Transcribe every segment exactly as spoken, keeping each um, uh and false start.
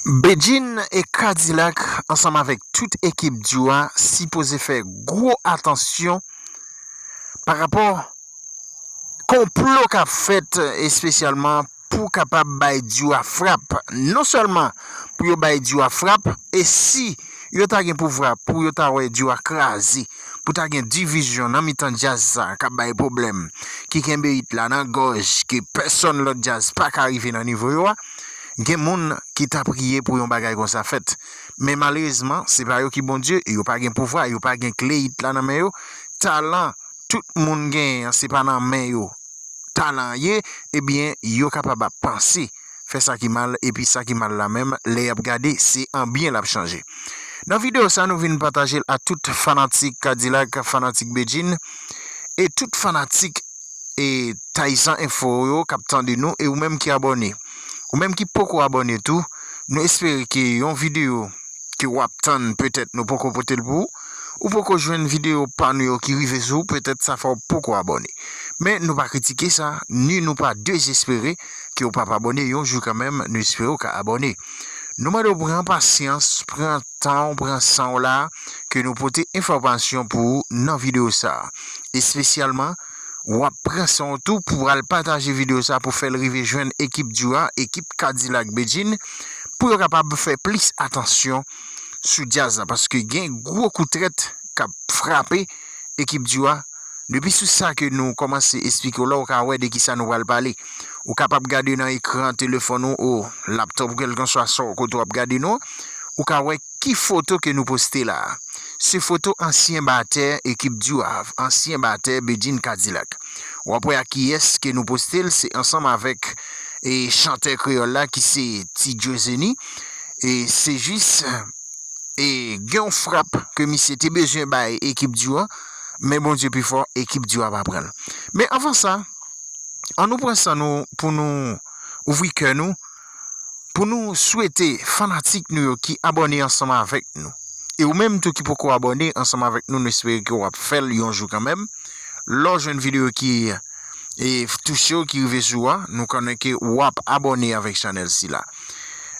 Bedjine e K-Dilak ansanm avèk tout ekip Dyou a sipoze fè gwo atansyon pa rapò konplo k ap fèt, espesyalman pou kapab bay Dyou a frap. Non sèlman pou yo bay Dyou a frap, e si yo ta gen pouvwa pou yo ta wè Dyou a kraze, pou ta gen divizyon nan mitan djaz sa k ap bay pwoblèm, ki kenbe it la nan gòj, ke pèsonn lòt djaz pa ka rive nan nivo yo a, gen moun ki ta priye pou yon bagay konsa fèt. Men malerezman, se pa yo ki Bondye, e yo pa gen pouvwa, yo pa gen kle it la nan men yo. Talan tout moun genyen an, se pa nan men yo talan an ye, ebyen, yo kapab ap panse fè sa ki mal, epi sa ki mal la menm, lè y ap gade, se an byen l ap chanje. Nan videyo sa, nou vin pataje l a tout fanatik K-Dilak, fanatik Bedjine, e tout fanatik e Tayizan Enfo yo k ap tande nou, e ou menm ki abòne. Ou menm ki poko abòne tou, nou espere ke yon videyo ke w ap tann, petèt nou poko pote l pou ou, ou poko jwenn videyo pa nou yo ki rive sou ou, petèt sa fè w poko abòne. Men nou pa kritike sa, ni nou pa dezespere ke w p ap abòne yon jou kanmenm, nou espere w ka abòne. Nou mande w pran pasyans, pran tan w, pran san w la, ke nou pote enfòmasyon pou ou nan videyo sa a. Espesyalman, w ap pran san w tou pou w al pataje videyo sa a pou fè l rive jwenn ekip Dyou a, ekip K-Dilak Bedjine, pou yo kapab fè plis atansyon sou djaz la, paske gen gwo kou trèt k ap frape ekip Dyou a. Depi sou sa ke nou kòmanse esplike w la, ou ka wè de kisa nou pral pale. Ou kapab gade nan ekran telefòn ou, ou laptòp ou, kèlkanswa sa kote w ap gade nou, ou ka wè ki foto ke nou poste la a. Se foto ansyen batè ekip Dyou a, ansyen batè Bedjine K-Dilak. W ap wè a kiyès ke nou poste l, se ansanm avèk e chantè kreyòl la ki se Ti Djozeni. E se jis e gen yon frap ke misye te bezwen bay ekip Dyou a, men Bondye pi fò, ekip Dyou a pa pran l. Men anvan sa, an nou pran san nou pou nou ouvri kè nou, pou nou swete fanatik nou yo ki abòne ansanm avèk nou. E ou menm tou ki poko abòne ansanm avèk nou, nou espere ke w ap fè l yon jou kanmenm. Lè w jwenn videyo ki e touche w, ki rive sou ou a, nou konnen ke w ap abòne avèk chanèl sila.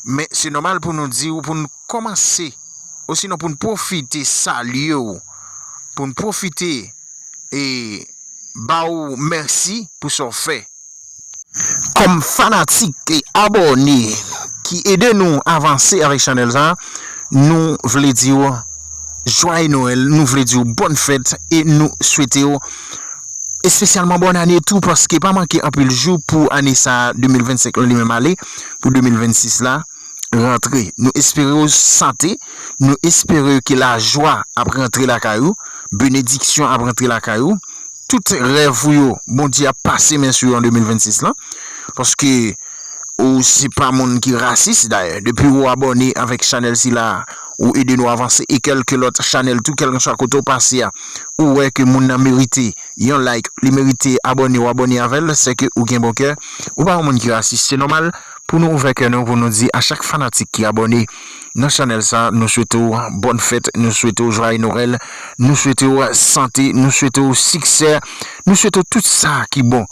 Men se nòmal pou nou di w, pou n kòmanse, osinon pou n pwofite salye w, pou n pwofite e ba w mèsi pou sa w fè. Kòm fanatik e abòne ki ede nou avanse avèk chanèl sa, nou vle di w jwaye Nwèl, nou vle di w bòn fèt e nou swete w espesyalman bòn ane tou, paske pa manke anpil jou pou ane sa a, de mil vennsenk lan li menm ale, pou de mil vennsis la rantre. Nou espere w sante, nou espere ke lajwa ap rantre lakay ou, benediksyon ap rantre lakay ou. Tout rèv ou yo, Bondye ap pase men sou yo an de mil vennsis lan, paske ou se pa moun ki rasis. Dayè, depi ou abòne avèk chanèl sila, ou ede nou avanse, e kèlke lòt chanèl tou, kèlkanswa kote w pase a, ou wè ke moun nan merite yon like, li merite abòne, ou abòne avè l, sèke ou gen bon kè, ou pa yon moun ki rasis. Se nòmal pou nou ouvè kè nou, pou nou di a chak fanatik ki abòne nan chanèl sa, nou swete w bòn fèt, nou swete w jwaye Nwèl, nou swete w sante, nou swete w siksè, nou swete w tout sa ki bon.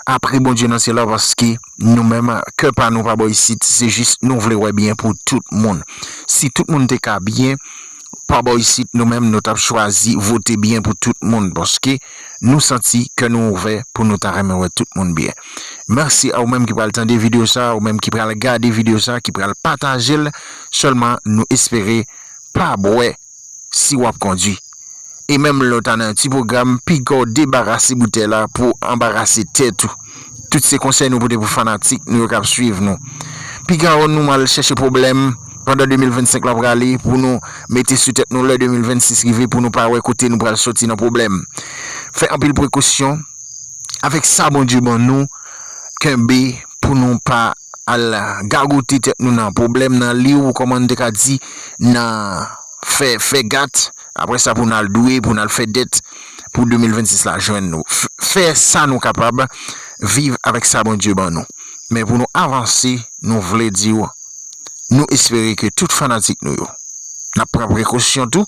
Apre Bondye nan syèl la, paske nou menm, kè pa nou pa bò isit, se jis nou vle wè byen pou tout moun. Si tout moun te ka byen pa bò isit, nou menm nou t ap chwazi vote byen pou tout moun, paske nou santi kè nou ouvè pou nou ta renmen wè tout moun byen. Mèsi a ou menm ki pral tande videyo sa, ou menm ki pral gade videyo sa, ki pral pataje l. Sèlman nou espere pa bwè si w ap kondwi. E menm lè w ta nan yon ti pwogram, piga w debarase boutèy la pou anbarase tèt ou. Tout se konsèy nou pote pou fanatik nou yo k ap swiv nou. Piga w nou al chèche pwoblèm pandan de mil vennsenk la prale pou nou mete sou tèt nou lè de mil vennsis rive pou nou pa wè kote nou pral soti nan pwoblèm. Fè anpil prekosyon avèk sa Bondye ban nou, kenbe pou nou pa al gagote tèt nou nan pwoblèm, nan li ou kòman n te ka di, nan fè, fè gat, apre sa pou n al dwe, pou n al fè dèt, pou de mil vennsis la jwenn nou. F-, fè sa nou kapab, viv avèk sa Bondye ban nou. Men pou nou avanse, nou vle di w, nou espere ke tout fanatik nou yo, n ap pran prekosyon tou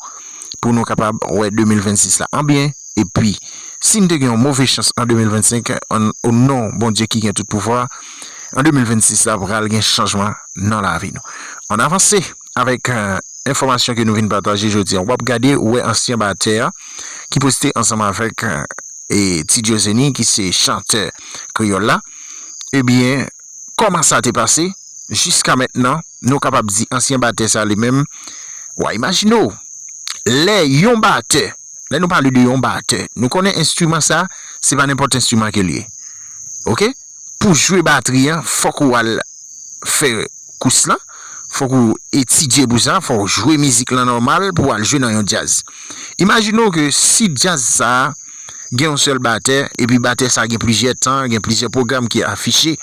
pou nou kapab wè de mil vennsis la an byen. Epi, si n te gen yon move chans an de mil vennsenk, an, o non Bondye ki gen tout pouvwa, an de mil vennsis la pral gen chanjman nan lavi nou. Ann avanse avèk euh, enfòmasyon ke nou vin pataje jodi a. W ap gade, ou wè ansyen batè a ki poste ansanm avèk euh, e Ti Diozeni ki se chantè kreyòl la. Ebyen, kòman sa te pase? Jiska mentnan, nou kapab di ansyen batè sa li menm, w a imajine w, lè yon batè, lè nou pale de yon batè, nou konnen enstriman sa, se pa nenpòt enstriman ke l ye. Oke? Pou jwe batri an, fòk ou al fè kous lan, fòk ou etidye pou sa, fòk ou jwe mizik lan nòmal pou al jwe nan yon djaz. Imajine w ke si djaz sa a gen yon sèl batè, epi batè sa a gen plizyè tan, gen plizyè pwogram ki afiche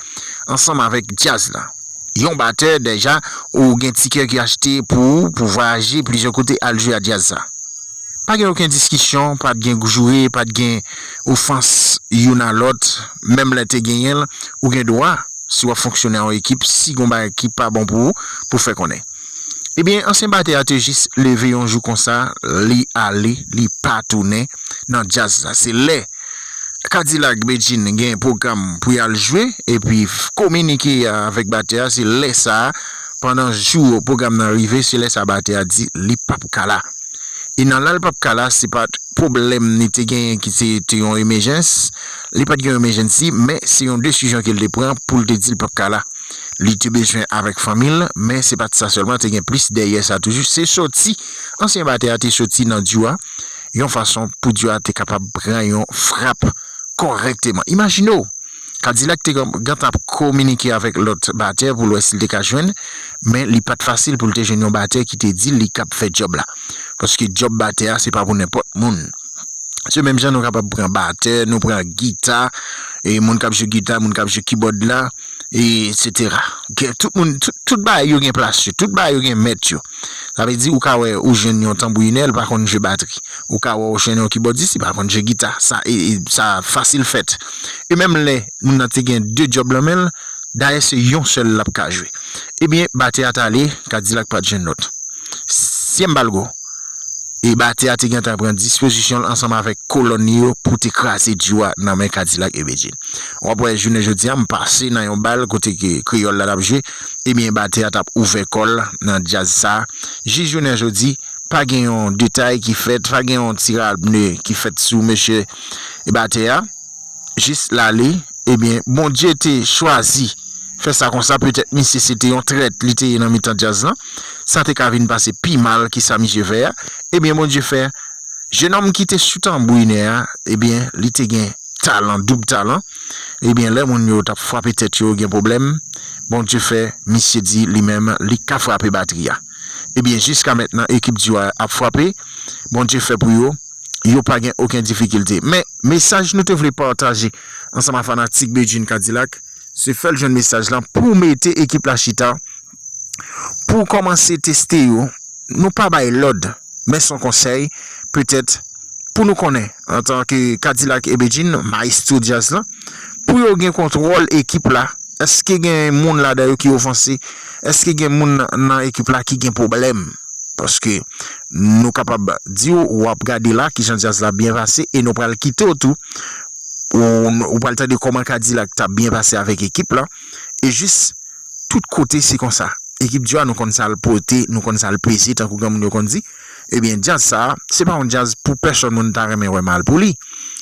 ansanm avèk djaz la. Yon batè, deja, ou gen tikè ki achte pou ou, pou vwayaje plizyè kote al jwe a djaz sa. Pa gen okenn diskisyon, pa t gen joure, pa t gen ofans youn a lòt, menm lè te genyen l, ou gen dwa, si w ap fonksyone an ekip, si gon bagay ki pa bon pou ou, pou fè konnen. Ebyen, ansyen batè a te jis leve yon jou konsa, li ale, li pa tounen nan djaz la. Se lè Kadilak Bedjine gen pwogram pou y al jwe, epi kominike avèk batè a, se lè sa a, pandan jou pwogram nan rive, se lè sa a batè a di li p ap ka la. E nan la l p ap ka la, se pa t pwoblèm li te genyen ki se te yon emejans, li pa t gen yon emejensi, men se yon desizyon ke l te pran pou l te di l p ap ka la. Li te bezwen avèk fanmi l, men se pa t sa sèlman, te gen plis dèyè sa toujou. Se soti, ansyen batè a te soti nan dyo a, yon fason pou dyo a te kapab pran yon frap kòrèkteman. Imajine w, Kadilak te gen- gentan ap kominike avèk lòt batè pou l wè si l te ka jwenn, men li pa t fasil pou l te jwenn yon batè ki te di l li kab fè djòb la. Paske djòb batè a, se pa pou nenpòt moun. Se menm jan nou kapab pran batè, nou pran gita, e moun k ap jwe gita, moun k ap jwe kibòd la, e etsetera. Gen tout moun, tout, tout bagay yo gen plas yo, tout bagay yo gen mèt yo. Sa vle di, ou ka wè ou jwenn yon tanbourinè, li pa konn jwe batri. Ou ka wè ou jwenn yon kibòdis, li pa konn jwe gita. Sa, e, e, sa fasil fèt. E menm lè moun nan te gen de djòb nan men l, dayè se yon sèl l ap ka jwe. Ebyen, batè a t ale, Kadilak pa t jwenn lòt. Syèm bal gwo. E batè a te gentan pran dispozisyon l ansanm avèk kolòn li yo pou te kraze dyo a nan men Kadilak e Bedjine. W ap wè jounen jodi a, m pase nan yon bal kote ke kreyòl la t ap jwe, ebyen batè a t ap ouvè kò l nan djaz sa. Jis jounen jodi, pa gen yon detay ki fèt, pa gen yon ti rale ki fèt sou mesye batè a. Jis l ale, ebyen, Bondye te chwazi fè sa konsa, petèt misye se te yon trèt li te ye nan mitan djaz lan, sa te ka vin pase pi mal ke sa misye fè a, ebyen, Bondye fè, jennonm ki te sou tanbourinè a, ebyen, li te gen talan, doub talan, ebyen, lè moun yo t ap frape tèt yo, gen pwoblèm, Bondye fè, misye di li menm, li ka frape batri a. Ebyen, jiska mentnan, ekip dyo a ap frape, Bondye fè pou yo, yo pa gen okenn difikilte. Men, mesaj nou te vle pataje ansanm a fanatik Bedjine Kadilak, se fè l jwenn mesaj lan pou mete ekip la chita, pou kòmanse teste yo. Nou pa bay lòd, men se yon konsèy, petèt, pou nou konnen, antanke Kadilak e Bedjine, mayestwo djaz lan, pou yo gen kontwòl ekip la, èske gen moun ladan yo ki ofanse? Èske gen moun nan, nan ekip la ki gen pwoblèm? Paske nou kapab di w, w ap gade la kijan djaz la byen pase e nou pral kite w tou. Ou, ou pral tande kòman Kadilak t ap byen pase avèk ekip la. E jis tout kote se konsa. Ekip dyo a nou konn sa l pote, nou konn sa l peze, tankou granmoun yo konn di. Ebyen, djaz sa a, se pa yon djaz pou pèsonn moun ta renmen wè mal pou li.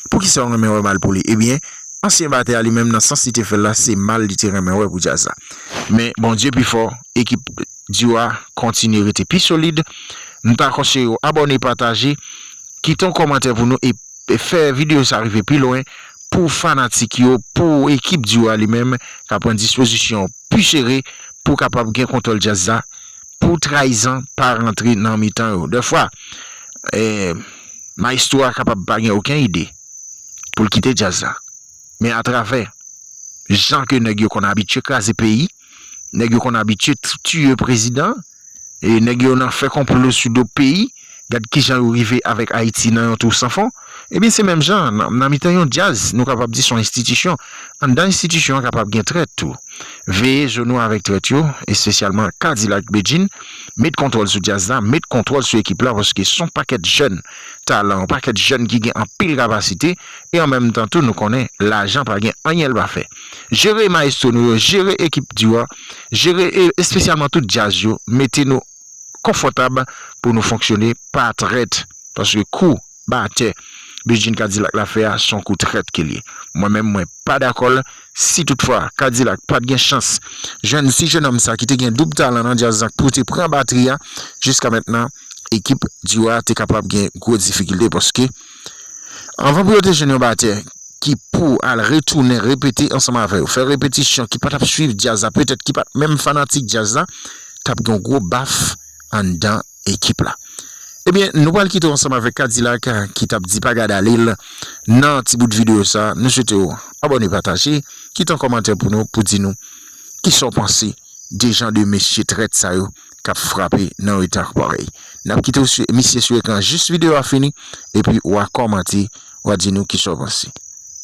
Poukisa w renmen wè mal pou li? Ebyen, ansyen batè a li menm nan sans li te fè l la, se mal li te renmen wè pou djaz la. Men Bondye pi fò, ekip dyo a kontinye rete pi solid. M ta konseye w abòne, pataje, kite yon kòmantè pou nou e, e fè videyo sa rive pi lwen pou fanatik yo, pou ekip dyo a li menm ka pran dispozisyon pi sere pou kapab gen kontwòl djaz la, pou trayizan pa rantre nan mitan yo. Dèfwa, eh, mayestwo a kapab pa gen okenn ide pou l kite djaz la. Men atravè jan ke nèg yo konn abitye kraze peyi, nèg yo konn abitye t- tiye prezidan, e nèg yo nan fè konplo sou do peyi, gad kijan yo rive avèk Ayiti nan yon twou san fon. Ebyen, se menm jan, nan, nan mitan yon djaz, nou kapab di se yon enstitisyon. Anndan enstitisyon an kapab gen trèt tou. Veye zo nou avèk trèt yo, espesyalman Kadilak Bedjine, met kontwòl sou djaz la, met kontwòl sou ekip la, paske se yon pakèt jèn talan, yon pakèt jèn ki gen anpil kapasite, e an menm tan tou, nou konnen lajan pa gen anyen l pa fè. jere mayestwo nou yo, jere ekip Diwa, jere e, espesyalman tout djaz yo, mete nou konfòtab pou nou fonksyone pa trèt. Paske kou batè Bedjine Kadilak la fè a, se yon kou trèt ke l ye. Mwen menm, mwen pa dakò l. Si toutfwa Kadilak pa t gen chans jwenn ti jennonm sa ki te gen doub talan nan djaz la pou te pran batri a, jiska mentnan, ekip Diwa te kapab gen gwo difikilte paske anvan pou yo te jwenn yon batè ki pou al retounen repete ansanm avè yo, fè repetisyon, ki pa t ap swiv djaz la, petèt ki pa t menm fanatik djaz la, t ap gen yon gwo baf anndan ekip la. Ebyen, nou pral kite w ansanm avèk Kadilak, ki t ap di pa gad ale l nan ti bout videyo sa. Nou swete w abòne, pataje, kite yon kòmantè pou nou, pou di nou kisa w panse de jan de mesye trèt sa yo k ap frape nan eta parèy. N ap kite w sou, misye sou ekran jis videyo a fini, epi w a kòmante, w a di nou kisa w panse.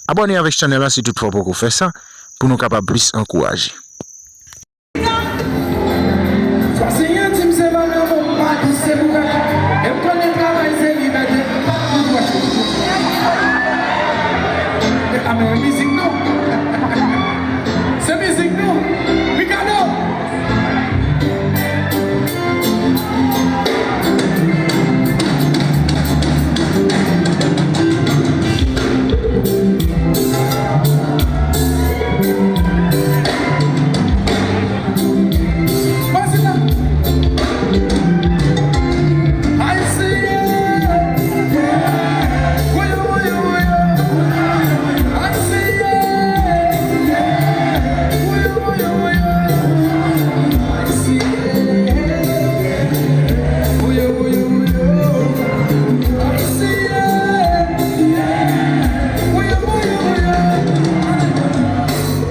Abòne avèk chanèl la si toutfwa w poko fè sa, pou nou kapab plis ankouraje. Swaziyen di m se vagabon, m pa di se bourèt. E m konnen travay se libète, m pa kout wòch. A men mizik nou. Se mizik nou. Ricardo!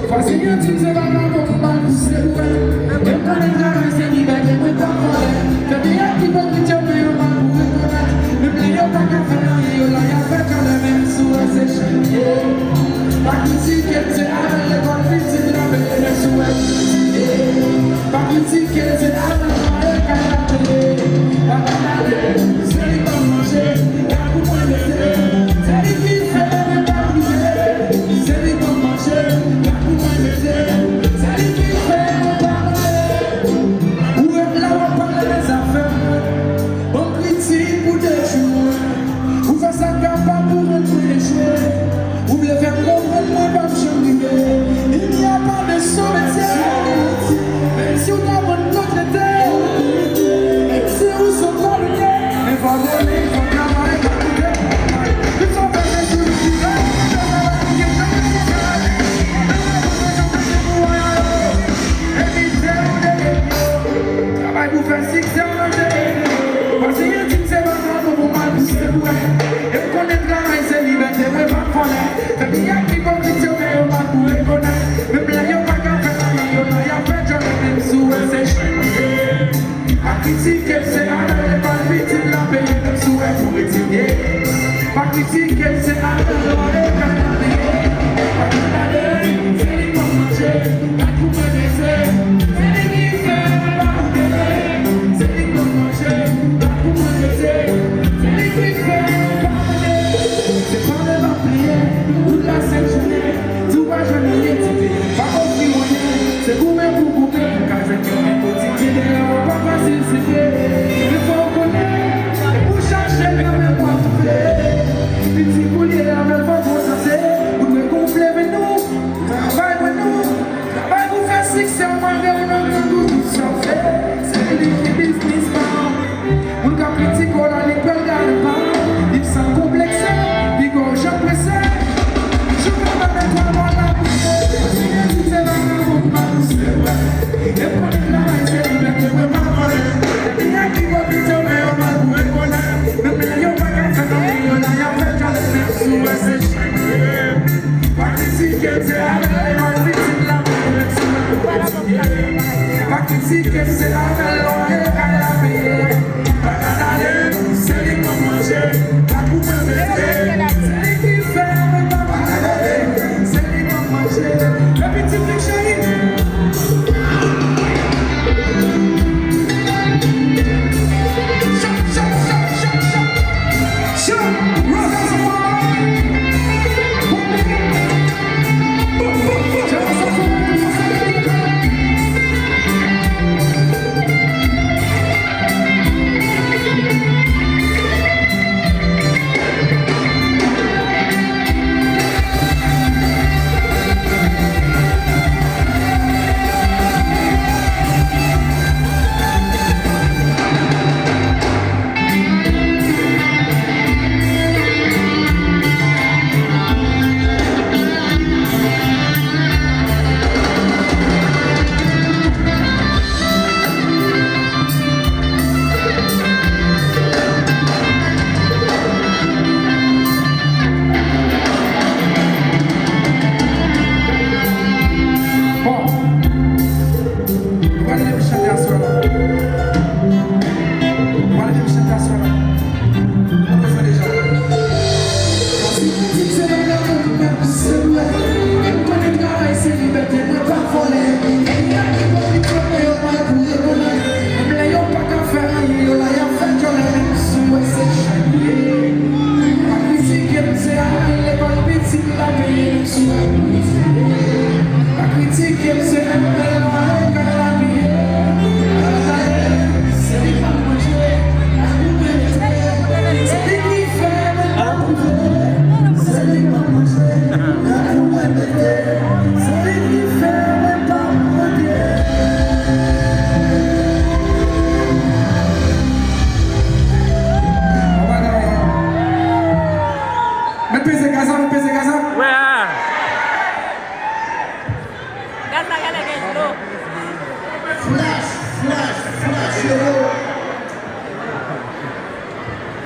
Fwa se yo di m se vagabon, m pa di se bourèt. E m konnen travay se libète, mwen pa vòlè. Fè byen ak ipokrit yo, men yo pa pou rekonèt. Menm lè yo pa ka fè anyen, yo la y ap fè kanmenm, si w wè se chen. Pa kritike m, se avèk lekòl pitit la peye, men si w wè se chen. Pa kritike m, se avèk mwayen kay la peye. Pa gad ale, se li ban m manje, gad pou mwen mete. Se li ki fè mwen pa prive. Se li ban m manje, gad pou mwen mete. Se li ki fè mwen pa manje. Ou ret la w ap pale de zafè mwen. Ban m kritik pou de jou. Ou fè sa k kapab pou rann mwen echwe. Ou vle fè m konprann mwen p ap janm rive. Il n'y a pas de sot métier. Menm si w ta vann lòt lete, menm si ou se yon kolonye, men fò w konnen, fò w travay, fò w koute. Tout sa w fè se sou nou ki fè. Evite ou de yo. Travay pou fè siksè w nan te ede. Pase yo di m se vagabon pou mal pou se vre. E m konnen travay se libète, mwen pa vòlè. Fè byen ak ipokrit yo, men yo pa pou rekonèt. Menm lè yo pa ka fè anyen, yo la y ap fè djòl, menm si w wè se chen. Pa kritike m, se avèk lekòl pitit la peye, menm si w wè pou etidye. Pa kritike m, se avèk lòre kay la peye. Pa gad ale, se li ban m manje, gad pou mwen mete. Se li ki fè mwen pa pou dele. Se li ban m manje, gad pou mwen mete. Se li ki fè mwen pa pou dele. Se pale m ap pliye, tout la sent jounen. Si w pa jwenn anyen, tande, pa ofri w anyen. Se goumen pou goumen, pou ka jwenn yon men pou di, tande, la pa fasil, se vre. Men fò w konnen, pou chache kanmenm w ap twouve. Piti koulye avèk fò konsanse, ou dwe gonfle venn ou, travay venn ou, travay pou fè siksè w malgre w nan gran dout, tout sa w fè, se li ki biznis pa w. Moun k ap kritike w la, li pral gade pa w. Li san konplekse, li gòj ap prese. Jou pa mèt etwal mò la pou se. Kontinye di se vagabon pa pou se vre. E konnen travay se libète, mwen pa vòlè. Epi ak ipokrit yo, men yo mal pou rekonèt. Menm lè yo pa ka fè anyen, yo la y ap fè djòl, menm si w wè se chen. Pa kritike m, se avèk lekòl pitit la peye, menm si w wè pou etidye. Pa kritike m, se avèk lòre kay la peye. Pa gad ale, se li k ban m manje, pa pou mwen mete. Se li ki fè mwen pa gad ale, se li k ban m manje. Epi ti fik cheri. Chak, chak, chak, chak, chak. Chak, Rastafari. Boom, boom, boom.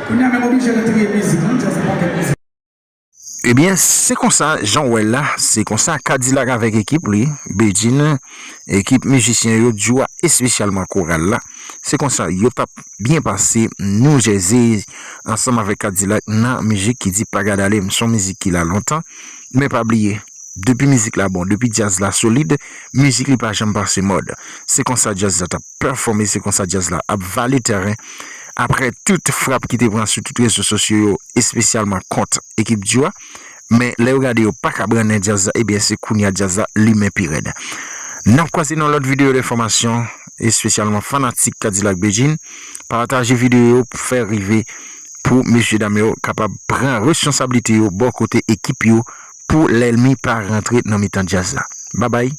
Kounye a menm oblije retire mizik, non? Jazz la pa fè mizik. Ebyen, se konsa, jan w wè l la, se konsa Kadilak avèk ekip li, Bedjine, ekip mizisyen yo, dyo a, espesyalman koral la. Se konsa, yo t ap byen pase New Jersey ansanm avèk Kadilak nan mizik ki di Pa Gad Ale M. Se yon mizik ki la lontan, men pa bliye, depi mizik la bon, depi djaz la solid, mizik li pa janm pase mòd. Se konsa djaz la t ap pèfòme, se konsa djaz la ap vale tèren. Aprè tout frap ki te pran sou tout rezo sosyo yo, espesyalman kont ekip dyo a, men lè yo gade yo pa ka brannen djaz la, ebyen se kounye a djaz la limen pi rèd. N ap kwaze nan lòt videyo enfòmasyon, espesyalman fanatik Kadilak Bedjine. Pataje videyo yo pou fè rive pou mesye dam yo kapab pran responsablite yo bò kote ekip yo pou lènmi pa rantre nan mitan djaz la. Babay.